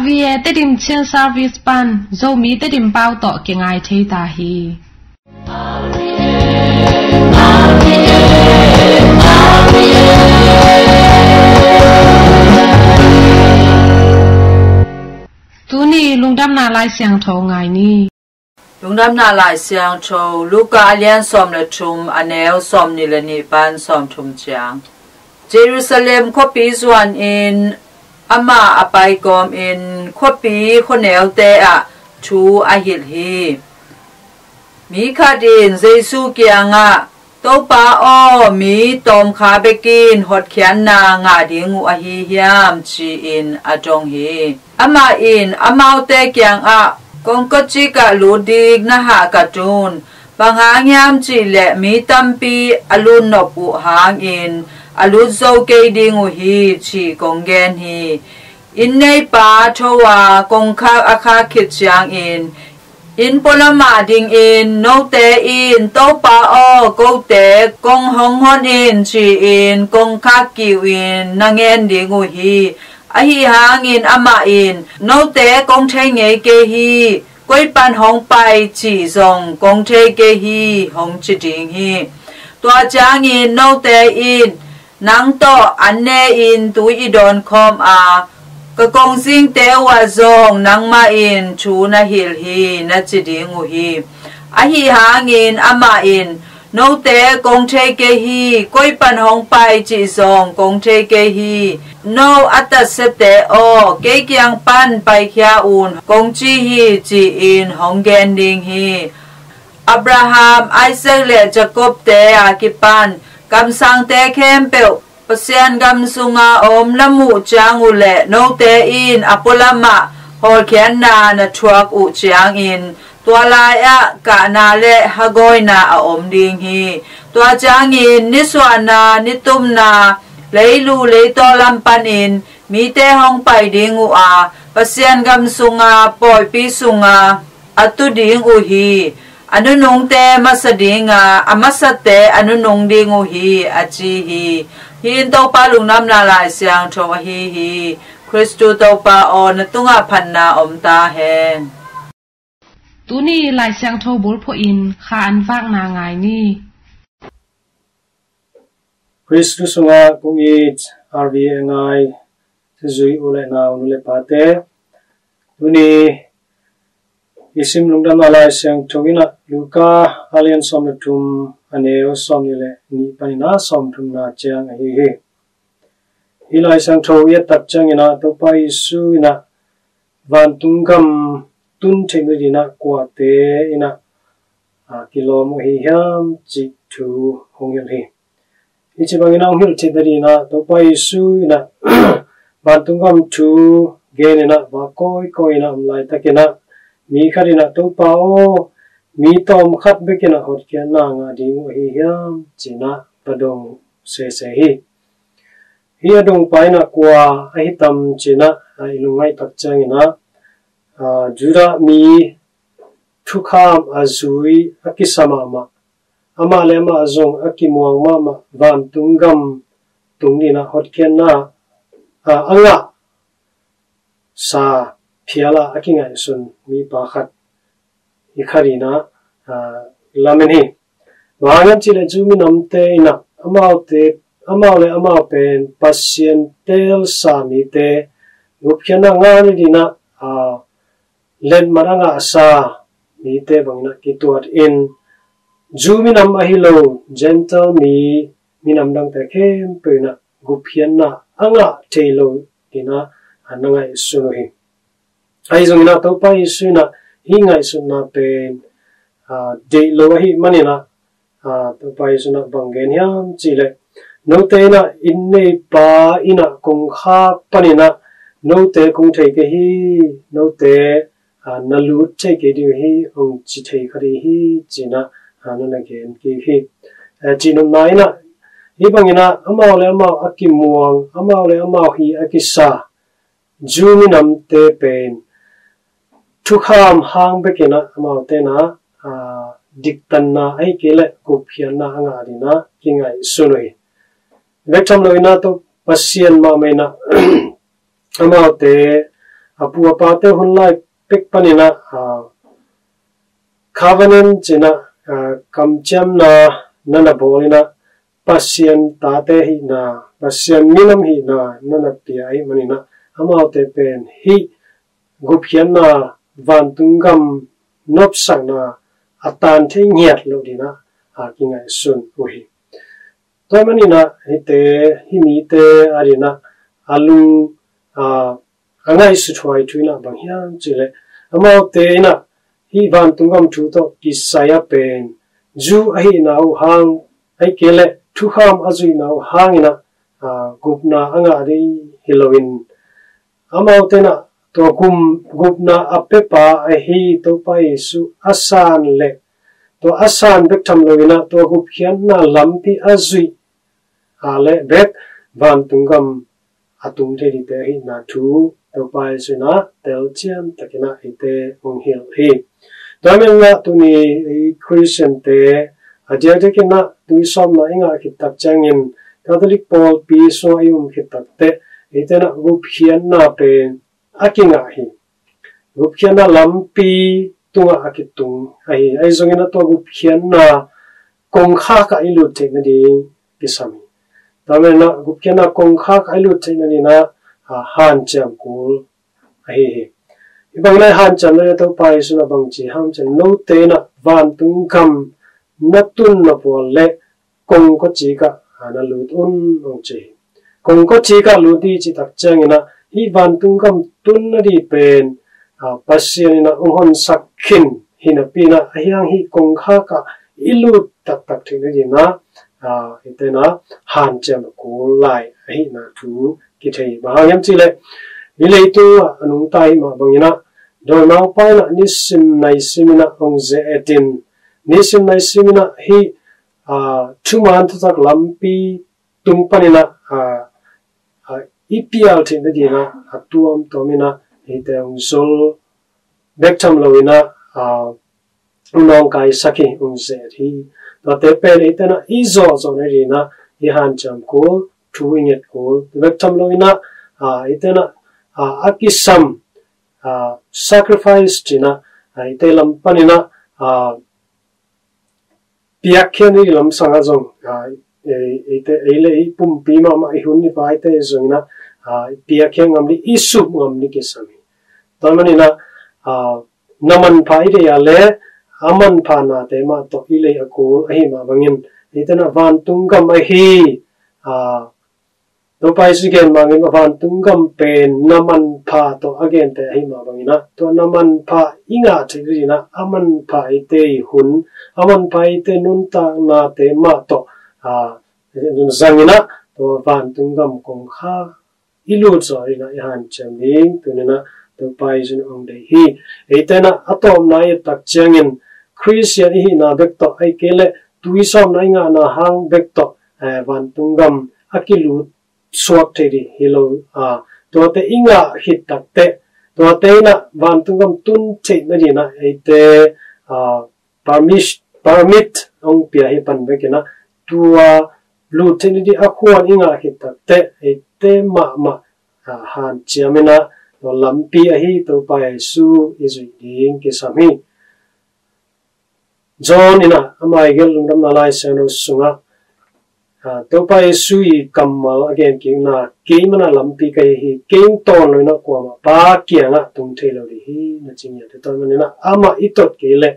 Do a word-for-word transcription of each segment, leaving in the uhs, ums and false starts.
R V A Tedim Chin Service pan Zomi Tedim pau tawh kingai thei ta hi. Tuni lungdamna Lai Siangtho ngai ni. Lungdamna Lai Siangtho, Luka a lian sawm le thum, a neu sawm nih le nih pan sawm thum ciang. Jerusalem khuapi zuanin amah a pai kawmin khuapi khuaneute ah thu a hilh hi. Mi khat in Jesu kiangah, "Topa aw, mi tawmkha bekin hotkhiatna ngah ding uh ahi hiam?" ci-in a dong hi. Amah in amaute kiangah, "Kongkawcik ah lut ding na hahkat un. Bang hang hiam cih leh mi tampi a lut nop uh hangin a lut zo kei ding uh hi," cih kong gen hi. Inn neipa tho a kongkhak a khak khit ciangin, inn pualamah dingin note in, 'Topa aw, kote kong hong hon in,' ci-in kongkhak kiu in na ngen ding uh hi. Ahi hangin amah in, 'Note kong thei ngei kei hi, koi pan hong pai cih zong kong thei kei hi,' hong ci ding hi. Tua ciangin note in, 'Nang tawh an ne-in tui i dawnkhawm a, ka kongzingte uhah zong nangmah in thu na hilh hi,' na ci ding uh hi. Ahi hangin amah in, 'Note kong thei kei hi, koi pan hong pai cih zong kong thei kei hi. No a tatsiate aw, kei kiang pan paikhia un,' kong ci hi,' ci-in hong gen ding hi. Abraham, Isaac le Jacob-te a kipan kamsangte khempeuh Pasian gam sunga om na muh ciang uh leh note in a pualamah hawlkhiatna na thuak uh ciangin, tua lai-ah kahna le hagawina a om ding hi. Tua ciangin nisuahna, nitumna, leilu leitaw lam panin mite hong pai ding uh a, Pasian gam sunga pawipi sunga a tu ding uh hi. A nunungte masa dinga, a masate a nunung ding uh hi," a ci hi. Hih in Topa Lungdamna Lai Siangtho ahi hi. Khristu Topa aw, na tungah phatna om ta hen. Tuni Lai Siangtho bulphuh in kha an vakna ngai ni. Khristu sungah kong it R V A ngai, thuzui u le nau, nu le pate, tuni i sim Lungdamna Lai Siangtho in ah Luka a lian sawm le thum, a neu sawm nih le nih panin ah sawm thumna ciang ahi hi. Hih Lai Siangtho i et tak ciangin ah Topa Jesu in ah vantung gam tun theih nadingin ah kuate in ah, a, kilawm uh ahi hiam cih thu hong hilh hi. Hih ci bangin ah hong hilh theih nadingin ah Topa Jesu in ah vantung gam thu genin ah va kawikawi in ah om laitakin ah mi khat in ah, "Topa aw, mi tawm khat bekin ah hotkhiatna ngah ding uh ahi hiam?" ci-in ah va dong sese hi. Hih a dongpa in ah kua ahi tam ci-in ah, a, i lungngaih tak ciangin ah, a, Judah mi thukham a zui a kisa mahmah, amah le amah zong a kimuang mahmah, vantung gam tung dingin ah hotkhiatna, a, a ngah sa phial ah a kingaihsun mipa khat hi kha dingin ah, a, lamen hi. Bang hang hiam cih leh Jew minamte in ah amaute, amau le amau pen Pasian teelsa mite, gupkhiatna ngah nadingin ah, a, letmat a ngahsa mite bangin ah kituatin, Jew minam ahi lo Gentile mi, minam dangte khempeuh in ah gupkhiatna a ngah thei lo dingin ah, a, na ngaihsun uh hi. Ahi zongin ah Topa Jesu in ah hih ngaihsutna pen, a, deih lo ahih manin ah, a, Topa Jesu in ah bang gen hiam cih leh, "Note in ah inn neipa in ah kongkhak panin ah, 'Note kong thei kei hi, note, a, na lut thei kei ding uh hi,' hong ci thei kha ding hi," ci-in ah, a, na na gen kik hi. A, cihnopna in ah hih bangin ah amau le amau a kimuang, amau le amau hi a kisa Jew minamte pen thukham hang bekin ah amaute in ah, a, diktanna ahih kei leh gupkhiatna a ngah dingin ah kingaihsun uh hi. Bek tham loin ah Topa Pasian mahmah in ah amaute, a pu a pate hun lai pek panin ah, ah, covenant ci-in ah, ah, kamciamna na na bawl in ah, Pasian tate hihna, Pasian minam hihna na na pia ahih manin ah, amaute pen hih gupkhiatna, vantung gam nopsakna a tan thei ngiat loh dingin ah, ah, kingaihsun uh hi. Tua manin ah hihte, hih mite a dingin ah a lung, ah, a ngaihsut huai thu in ah bang hiam cih leh, amaute in ah hih vantung gam thu tawh kisai a pen Jew ahihna uh hang, ahih kei leh thukham a zuihna uh hangin ah, ah, gupna a ngah ding hi loin, amaute in ah tua gum, gupna a pepa ahi Topa Jesu a san leh, tua a san bek tham loin ah tua gupkhiatna lampi a zuih a leh bek vantung gam a tung thei dingte ahihna thu Topa Jesu in ah telcian takin ah eite hong hilh hi. Tua manin ah tuni ei Khristiante a diakdiakin ah tuisawpna i ngah khit tak ciangin, Catholic pawlpi sungah i um khit takteh eite in ah gupkhiatna pen a kingah hi. Gupkhiatna lampi tungah a kitung ahi. Ahi zongin ah tua gupkhiatna kongkhak ah i lut theih nading kisam hi. Tua manin ah gupkhiatna kongkhak ah i lut theih nadingin ah, ah, hanciam kul ahi hi. Hih bangin ah hanciam nadingin ah Topa Jesu in ah bangci hanciam, note in ah vantung gam na tun nop uh leh kongkaw cik ah, ah, na lut un hong ci hi. Kongkaw cik ah lut ding cih tak ciangin ah hih vantung gam tun nading pen, ah, Pasian in ah hong honsak khin hi napi in ah, ahi hang hih kongkhak ah i lut taktak theih nadingin ah, ah, eite in ah hanciam kul lai ahihna thu kithei. Bang hang hiam cih leh, hih leitung ah a nungta ahih mah bangin ah, dawimangpa in ah nisim naisim in ah hong ze-etin, nisim naisim in ah hih, ah, thuman thutak lampi tung panin ah, ah, ah, i pial theih nadingin ah a tuamtuam in ah eite hong zol bek tham loin ah, ah, hong nawngkaisak hi, hong ze-et hi. Tuate pen eite in ah i zawhzawh nadingin ah i hanciam kul, thu i nget kul, tua bek tham loin ah, ah, eite in ah, ah, a kisam, ah, sacrifice ci-in ah, ah, eite lam panin ah, ah, piakkhiat i lamsang ah zong, ah, ei, eite, ei leh ei pumpi mahmah i hun i vaite zongin ah, ah, i piakkhiat ngam ding, i sup ngam ding kisam hi. Tua manin ah, ah, na manpha i deih a leh a manpha nate mah tawh i lei a kul ahih mah bangin, eite in ah vantung gam ahi, ah, Topa Jesu gen bangin a vantung gam pen na manpha tawh a gente ahih mah bangin ah, tua na manpha i ngah theih nadingin ah a manpha eite i hun, a manpha eite nuntaknate mah tawh, ah, zangin ah tua vantung gam kongkhak i lut zawh dingin ah i hanciam ding tuni-in ah Topa Jesu in hong deih hi. Eite in ah a tawpna i et tak ciangin Khristian i hihna bek tawh, ahih kei leh tuisawpna i ngahna hang bek tawh, eh, vantung gam a kilut suak thei ding hi lo. Ah, tuate i ngah khit takteh, tuate in ah vantung gam tun theih nadingin ah eite, ah, permis-, permit hong pia hi pan bekin ah, tua lut theih nading a khuan i ngah khit takteh, eite mahmah, ah, hanciam in ah tua lampi ahi Topa Jesu i zuih ding kisam hi. John in ah ama i gelh Lungdamna Lai Siangtho sungah, ah, Topa Jesu i kammal a gen kikna, "Kei mah na lampi ka hi hi, kei hong tawn loin ah kuamah Pa kiangah tung thei lo ding hi," na ci ngiat hi. Tua manin ah amah i tot kei leh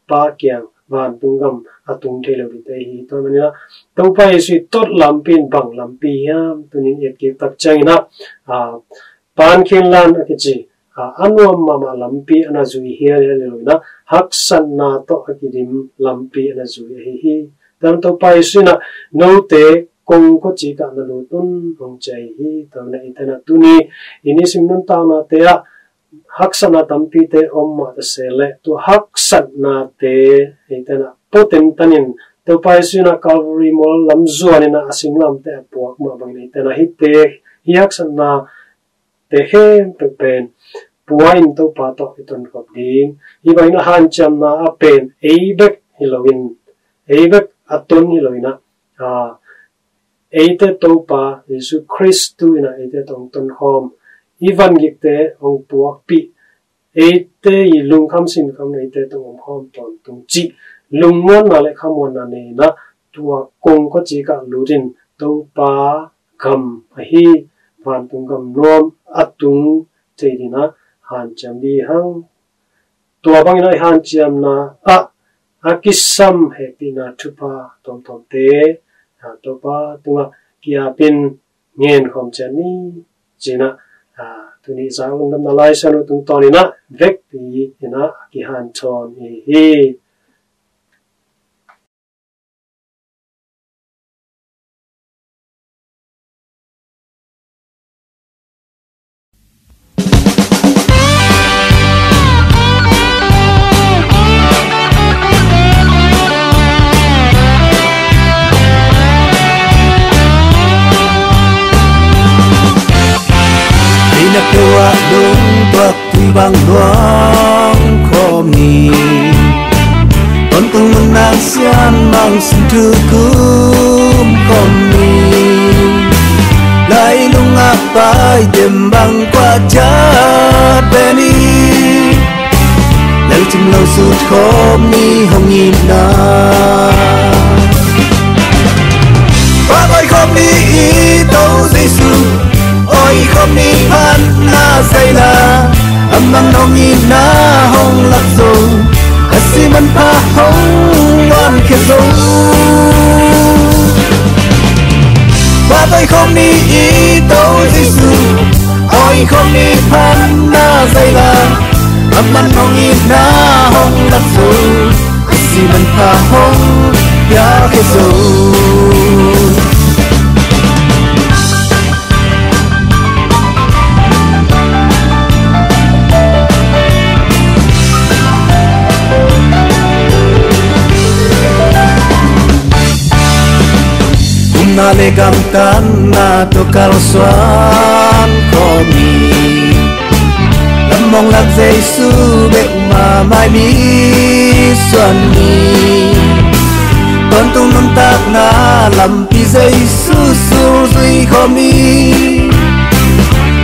Pa kiang vantung gam a tung thei lo dingte hi. Tua manin ah Topa Jesu i tot lampi in bang lampi hiam? Tuni-in i et kik tak ciangin ah, ah, Pankhinlan a kici, ah, a nuam mahmah lampi a na zui hial hi lo-in ah, haksatna tawh a kidim lampi a na zui ahi hi. Tua manin Topa Jesu in ah, "Note kongkaw cik ah na lut un," hong ci ahi hi. Tua manin ah eite in ah tuni i nisim nuntaknate ah haksatna tampite om mah ta se leh, tua haksatnate eite in ah pua tentan in, Topa Jesu in ah Calvary mual lam zuan in ah a singlamteh a puak mah bangin eite in ah hihte, hih haksatna te khempeuh pen pua in Topa tawh i tonkhop ding. Hih bangin a hanciamna ah pen ei bek hi loin, ei bek a ton hi loin ah, ah, eite Topa Jesu Khrist in ah eite tawh hong tonkhawm, i vangikte hong puakpih, eite i lungkham sinkham eite tawh omkhawm tawntung cih lungmuanna le khamuanna nei in ah, tua kongkhak cikah lut in Topa gam ahi vantung gam nuam a tung thei dingin ah hanciam dih hang. Tua bangin ah i hanciamna ah a kisam hehpihna thupha tawmtawmte, a, Topa tungah ki-apin ngen khawm ciat ni, ci-in ah, a, tuni zang lungdamna Lai Siangtho tungtawnin ah vekpi-in ah a kihanthawn i hi. Ei nak deuh ah lungtuak tui bang luang khawm ni. Tawntung nunnak sian mang sung thu kum khawm ni. Lailung ah pai tem bang kua ciat ve ni. Lalcing lo sut khawm ni hong itna. Phat oi khawm ni i To Jesu, oi khawm ni phatna zai la, amah hong itna hong lak zo, a si manpha hong luankhia zo. Phat oi khawm ni i To Jesu, oi khawm ni phatna zai la, amah hong itna hong lak zo, a si manpha hong piakhia zo. Upna le gamtatna tawh kalsuan khawm ni. Lam hong lak Jesu bek mah mai mi suan ni. Tawntung nuntakna lampi Jesu sulzui khawm ni.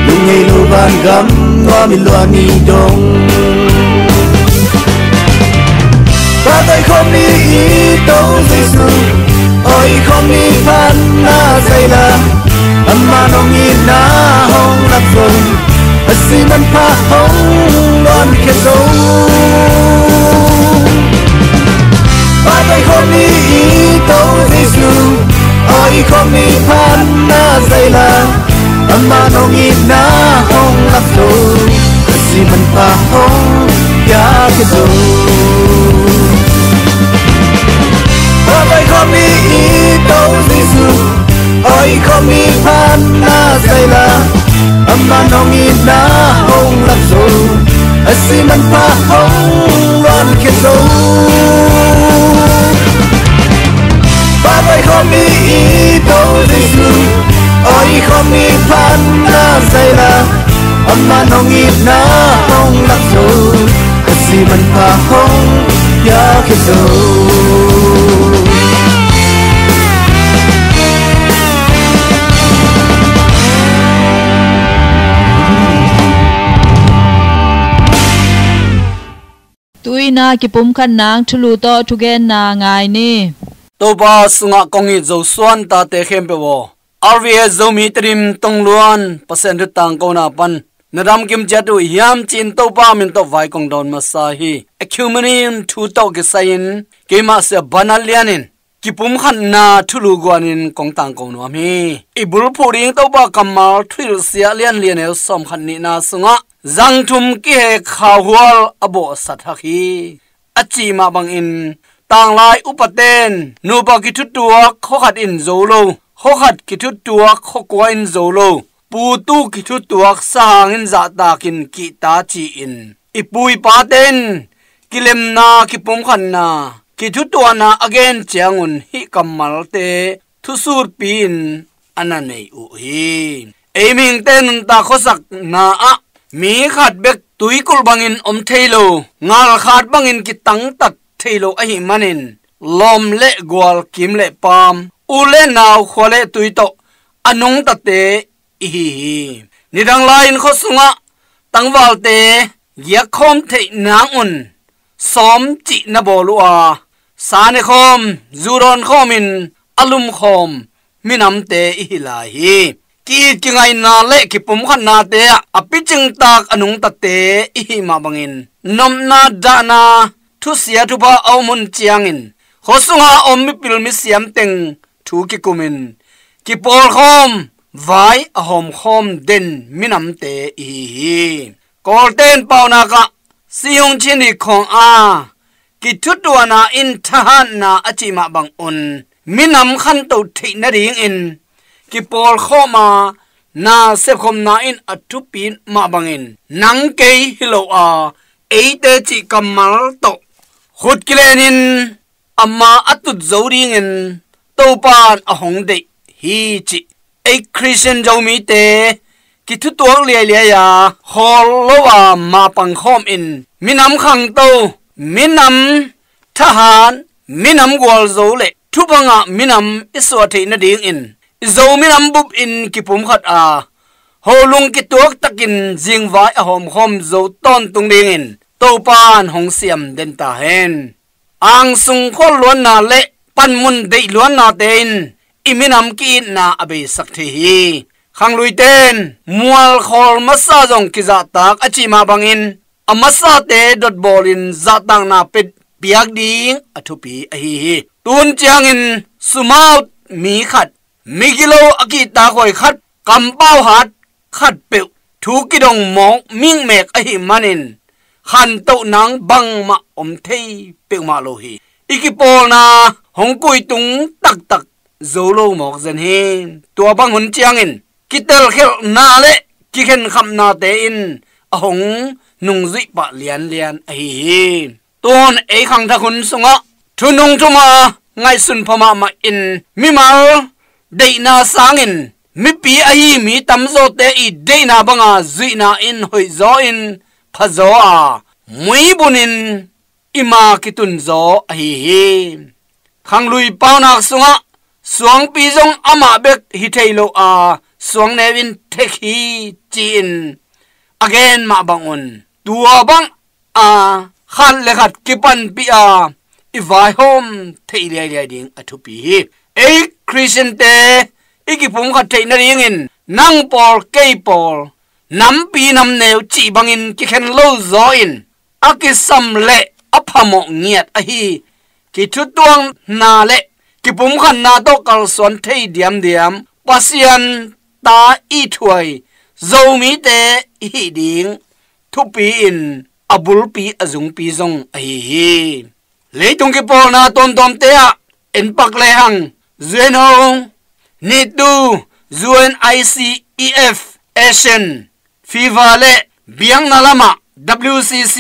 Lungngeih lo vangam nuam i luan ni dong. Phat oi khawm ni i To Jesu, oi khawm ni phatna zai la, amah hong itna hong lak zo, a si manpha hong luankhia zo. Phat oi khawm ni i To Jesu, oi khawm ni phatna zai la, amah hong itna hong lak zo, a si manpha hong piakhia zo. Phat oi khawm ni i To Jesu, oi khawm ni phatna zai la, amah hong itna hong lak zo, a si manpha hong luankhia zo. Phat oi khawm ni i To Jesu, oi khawm ni phatna zai la, amah hong itna hong lak zo, a si manpha hong piakhia zo. Tu-in ah kipumkhat nang thulu tawh thugenna ngai ni. Topa sungah kong it Zo suan tate khempeuh aw, R V A Zomi Tedim tongluan Pasian thu tangkona pan na damkim ciat uh hiam ci-in Topa min tawh vai kong dawn masa hi. Ecumenium thu tawh kisai-in keimah Sia Banat Lian in kipumkhatna thulu guanin kong tangko nuam hi. I bulphuh ding Topa kammal Thuhilhsia lian li a neu sawmkhat nihna sungah zang thum kihek khauhual a bawhsat hak hi. A cih mah bangin tanglai upaten nupa kithutuak khuakhat in zo lo, khuakhat kithutuak khuakua in zo lo, putu kithutuak sahang in zahtakin kihta ci-in i pu i pate in kilemna, kipumkhatna, kithutuahna a gen ciangun hih kammalte thusutpi-in a na nei uh hi. Ei mihingte nuntak khuasakna ah mi khat bek tuikulh bangin om thei lo, ngalkhat bangin kitangtat thei lo ahih manin lawm le gual, kim le paam, u le nau, khua le tui tawh a nungtate i hi hi. Nidang lai-in khua sungah tangvalte giakkhawm theih nangun sawm cih na bawl uh a, sa nekhawm, zu dawnkhawm in a lumkhawm minamte i hi lai hi. Ki-it kingaihna le kipumkhatnate ah a picingtak a nungtate i hih mah bangin, nopna dahna thusia thupha a om hun ciangin, khua sunga om mipil misiam teng thu kikumin, kipawlkhawm vai a hawmkhawm den minamte i hi hi. Kawlte in paunak ah, Sihung Chin Dik Khawng a kithutuahna in thahatna a cih mah bangun, minam khantoh theih nadingin kipawlkhawm a, na sepkhopna in a thupi mah bangin, nang kei hi lo a, eite cih kammal tawh khut kilenin ama a tut zo dingin Topa in a hong deih hi cih ei Khristian Zomite kithutuak liailiai a, khawl lo a mapang khawm in, minam khangto, minam thahat, minam gualzo le thupha ngah minam i suah theih nadingin, i Zo minam bup in kipumkhat a, holung kituak takin zingvai a hawmkhawm zo tawntung dingin Topa in hong siam den ta hen. Angsung khual luanna le panmun deih luannate in i minam ki-itna a beisak thei hi. Khangluite in mualkhawl masa zong kizahtak a cih mah bangin, a masate dotbawlin zahtakna pet piak ding a thupi ahi hi. Tuhun ciangin sumaut mi khat, migilo a kihtakhuai khat, kampau hat khatpeuh, thu kidong mawk mikmek ahih manin, khantoh nang bangmah om thei peuhmah lo hi. I kipawlna hong kuitung taktak zo lo mawk zen hi. Tua bang hun ciangin, kitelkhelhna le kikhenkhapnate in a hong nungzuih pah lianlian ahi hi. Tun ei khangthak hun sungah thunung thuma ngaihsun pha mahmah in, mimal deihna sangin mipi ahi mi tamzawte i deihna banga zuihna in hoihzaw in phazaw a, muibunin i ma kitunzaw ahi hi. Khanglui paunak sungah suangpi zong amah bek hi thei lo a, suangneu in thek hi ci-in a gen mah bangun, tua bang a khat le khat kipanpih a i vaihawm theih liailiai ding a thupi hi. Ei Khristiante i kipumkhat theih nadingin, nang pawl kei pawl, nampi namneu cih bangin kikhen lo zaw in, a kisam le a phamawh ngiat ahi kithutuakna le kipumkhatna tawh kalsuan thei diamdiam Pasian ta ithuai Zomite i hih ding thupi in a bulpi a zungpi zong ahi hi. Leitung kipawlna tuamtuamte ah en pak lehang, U N O, nitu, U N I C E F, Asian, FIFA le biakna lamah W C C,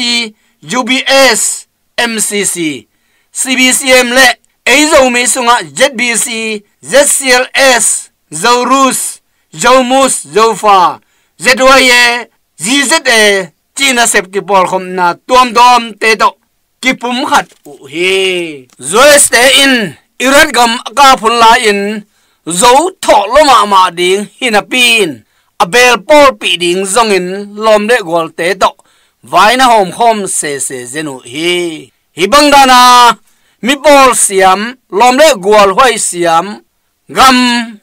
U B S, M C C, C B C M le ei Zomi sungah Z B C, Z C L S, Zorus, Zomus, Zofa, Z Y A, Z Z A, cih nasep kipawlkhopna tuamtuamte tawh kipumkhat uh hi. U S te in Iraq gam a kap hun lai-in zo thawh lua mahmah ding hi napi-in, a beel pawlpih ding zongin lawm le gualte tawh vai na hawmkhawm sese zen uh hi. Hih bang dana mi pawl siam, lawm le gual huai siam gam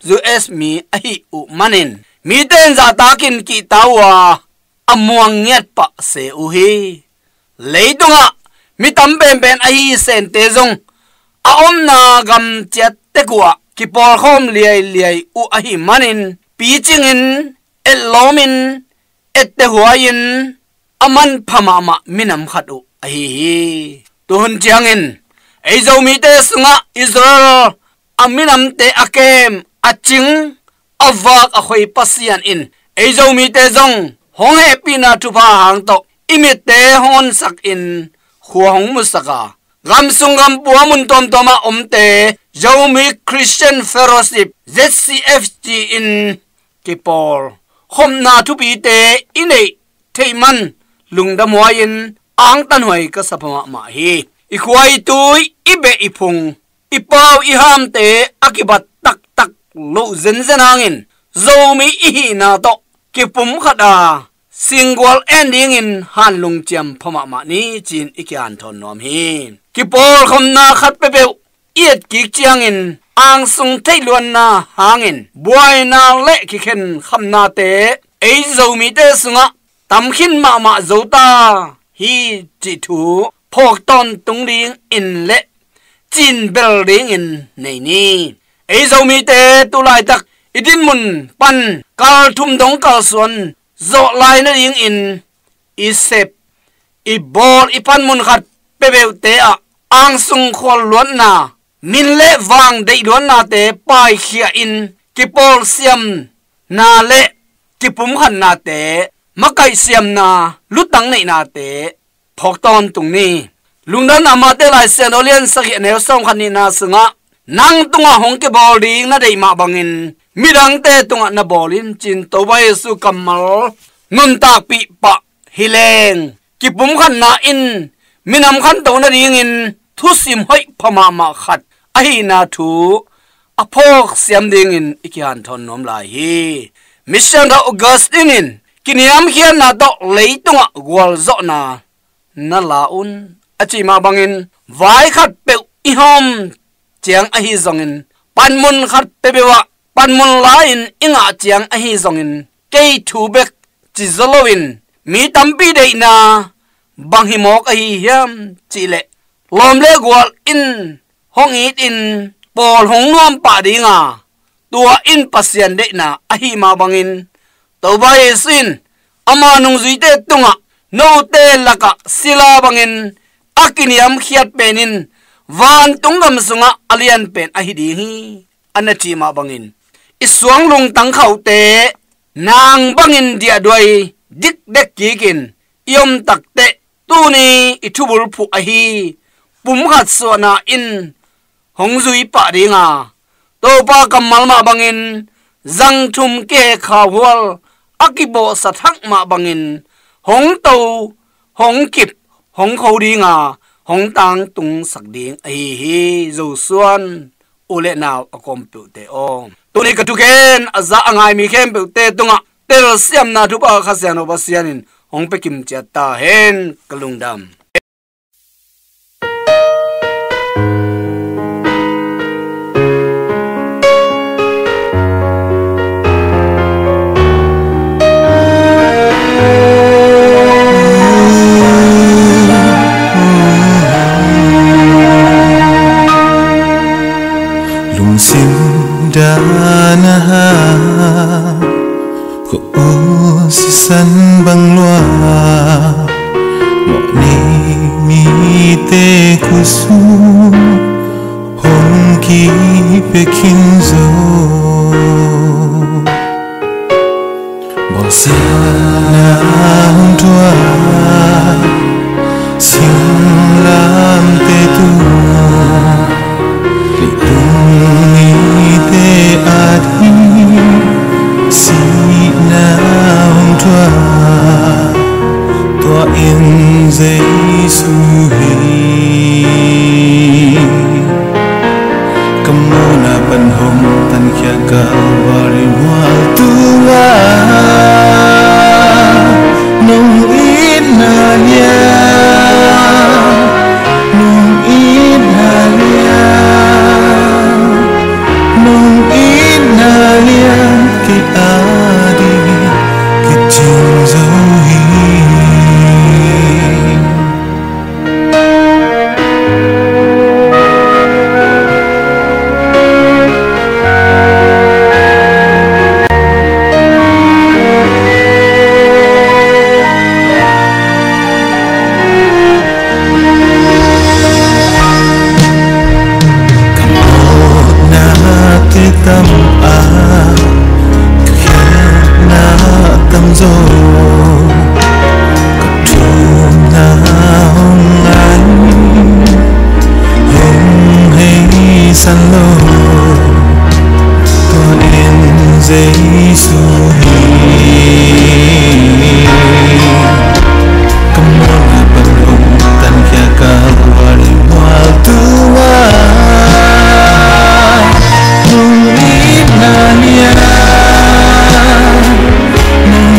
U S mi ahih uh manin, mite in zahtakin kihta uh a, a muang ngiat pah se uh hi. Leitungah mi tam penpen ahi Sente zong a omna gam ciat tek uh ah kipawlkhawm liailiai uh ahih manin, picingin, etlawmin, ettehuai-in a manpha mahmah minam khat uh ahi hi. Tuhun ciangin ei Zomite sungah Israel a minamte a kem, a cing, a vak, a khoi Pasian in ei Zomite zong hong hehpihna thupha hang tawh i mitte hong honsakin khua hong musak a, gamsung gampua mun tuamtuamah omte Zomi Christian Fellowship, Z C F ci-in kipawl khopna thupite i neih theih man lungdamhuai-in angtanhuai ka sa pha mahmah hi. I khua i tui, i beh i phung, i pau i hamte a kibat taktak loh zenzen hangin Zomi i hihna tawh kipumkhat a singgual en dingin hanlung ciam pha mahmah ni, ci-in i kihanthawn nuam hi. Kipawlkhamna khat peuhpeuh i et kik ciangin angsung theih luatna hangin buaina le kikhen khamnate ei Zomite sungah tamkhin mahmah zo ta hi cih thu phawk tawntung dingin le cinbel dingin nei ni. Ei Zomite tu laitak i dinmun pan kal thum dong kalsuan zawh lai nadingin i sep, i bawl, i panmun khat peuhpeuhte ah angsung khual luatna, min le vang deih luatnate paikhia in kipawlsiamna le kipumkhatnate, makaihsiamna, lutang neihnate phawk tawntung ni. Lungdamna Mate Lai Siangtho lian sagih, a neu sawmkhat nihna sungah, "Nang tungah hong kibawl ding na deih mah bangin midangte tungah na bawl in," ci-in Topa Jesu kammal nuntakpih pah hi leng, kipumkhatna in minam khanto nadingin thusim hoih pha mahmah khat ahihna thu a phawk siam dingin i kihanthawn nuam lai hi. Misiangtho Augustine in, "Kiniamkhiatna tawh leitungah gualzawhna na la un," a cih mah bangin, vai khat peuh i hawm ciang ahi zongin, panmun khat peuhpeuh ah panmun la-in i ngah ciang ahi zongin, kei thu bek ci zaw loin, mi tampi deihna bang hi mawk ahi hiam cih leh, lawm le gual in hong it in, pawl hong nuam pah ding a, tua in Pasian deihna ahih mah bangin, Topa Jesu in ama nungzuite tungah, "Note lakah sila bangin a kiniamkhiat pen in vantung gam sungah a lian pen ahi ding hi," a na cih mah bangin, i suang lungtang khauhte nang bangin diahduai dikdek kikin i om takteh, tuni i thubulphuh ahi pumkhat suahna in hong zui pah ding a, Topa kammal mah bangin zang thum kihek khauhual a kibawhsat hak mah bangin hong to, hong kip, hong kho ding a, hong tangtungsak ding ahi hi. Zosuan u le nau a kawm peuhte aw, tuni ka thugen a za a ngai mi khempeuhte tungah telsiamna thupha Kha Siangtho Pasian in hong pia kim ciat ta hen. Ka lungdam. Lungsim dan a ha, ko u sisan bang lua, mawh ni mite khusu hong kipia khin zo. Bawlsiatna hong thuak, singlamteh tung, leitung mite ading sihna hong thuak, tua in Jesu hi. Ka mawhna pan hong tankhia Calvary mual tungah, nong itna lian, nong itna lian, nong itna lian, kei ading kicing zo hi. Ka mawhnate tam a, ka khialhna tamzaw, ka thumna hong ngai, hong heisan lo, tua in Jesu hi. Ka mawhna pan hong tankhia Calvary mual tungah, nong itna lian, nong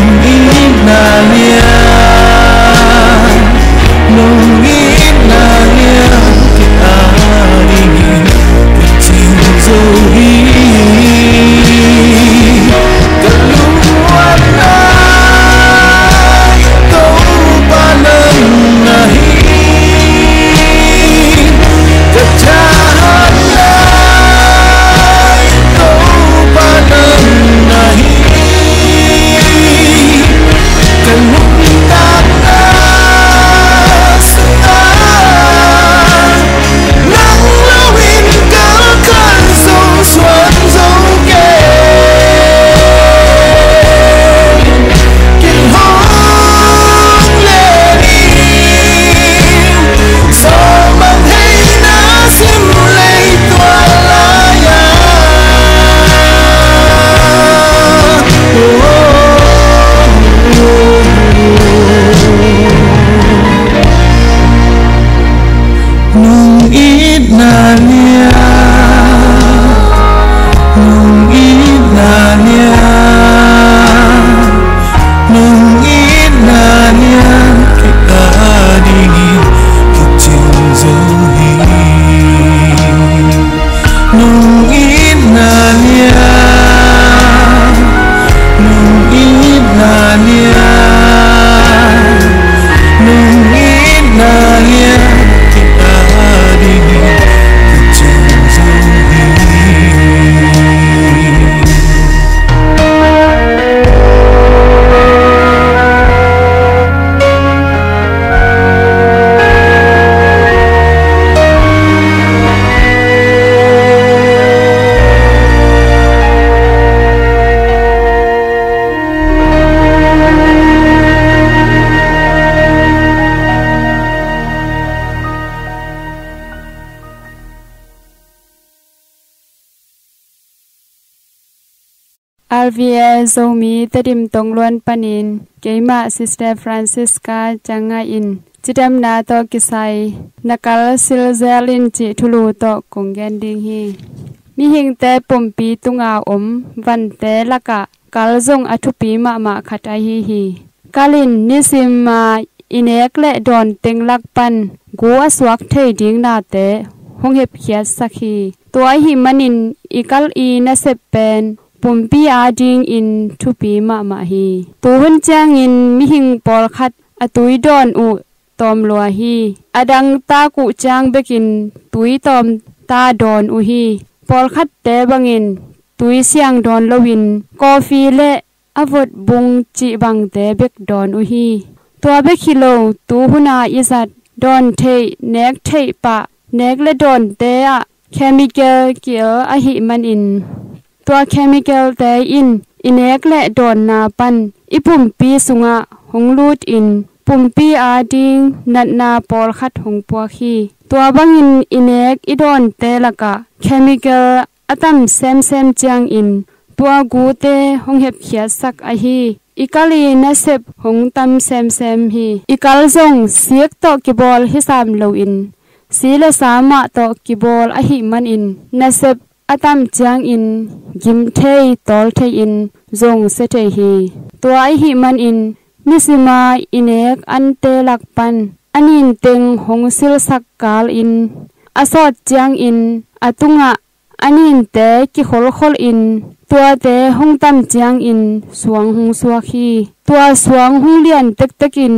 R V A Zomi Tedim Tongluan panin keimah Sister Francisca Ciang Ngai in cidamna tawh kisai na kal silzel in cih thulu tawh kong gen ding hi. Mihingte pumpi tunga om vante lakah kal zong a thupi mahmah khat ahi hi. Kal in nisima i nek le dawn teng lak pan gu a suak thei ding nate hong hepkhiatsak hi. Tua ahih manin i kal i nasep pen pumpi adingin thupi mahmah hi. Tuhun ciangin mihing pawlkhat a tui dawn uh tawm lua hi. A dang tak uh ciang bekin tui tawm ta dawn uh hi. Pawlkhatte bangin tui siang dawn loin coffee le a vot bung cih bangte bek dawn uh hi. Tua bek hi lo, tuhuna i zat dawn theih, nek theih pah, nek le dawnte ah chemical ki-el ahih manin tua chemicalte in i nek le dawnna pan i pumpi sungah hong lutin pumpi ading natna pawlkhat hong puak hi. Tua bangin i nek i dawnte lakah chemical a tam semsem ciangin tua gute hong hepkhiatsak ahi i kal i nasep hong tam semsem hi. I kal zong sik tawh kibawl hi sam loin si le sa mah tawh kibawl ahih manin nasep a tam ciangin gim thei tawl thei-in zong sia thei hi. Tua ahih manin nisima i nek ante lak pan a ninteng hong silsak kalin a sawt ciangin a tungah a ninte kikholkholin tuate hong tam ciangin suang hong suak hi. Tua suang hong lian tektekin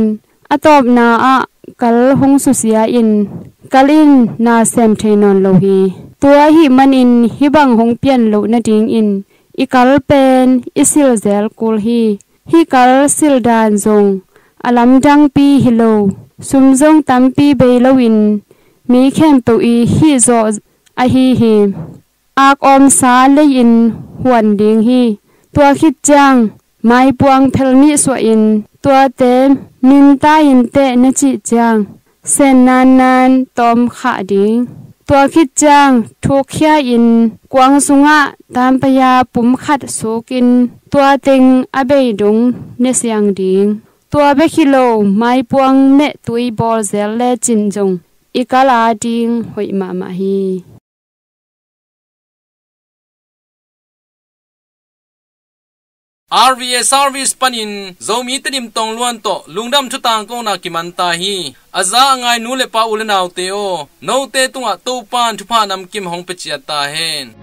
a tawpna ah kal hong susia in kal in na sem thei nawn lo hi. Tua ahih manin hih bang hong pian loh nadingin i kal pen i silzel kul hi. Hih kal sildan zong a lamdangpi hi lo, sum zong tampi bei loin mi khempeuh i hih zawh ahi hi. Ak awmsa lei-in huan ding hi. Tua khit ciang maipuang phel nih suahin tuate minta in teh na cih ciang sen nannan tawm khah ding. Tua khit ciang thukkhia-in kuang sungah tampaya pum khat sukin tua teng a bei dong ne siang ding. Tua bek hi lo, maipuang meh tui bawlzel lecin zong i kal ading hoih mahmah hi. R V A Service panin Zomi Tedim Tongluan tawh lungdam thutang kona kiman ta hi. A za a ngai nu le pa u le naute aw, note tungah Topan thupha namkim hong pia ciat ta hen.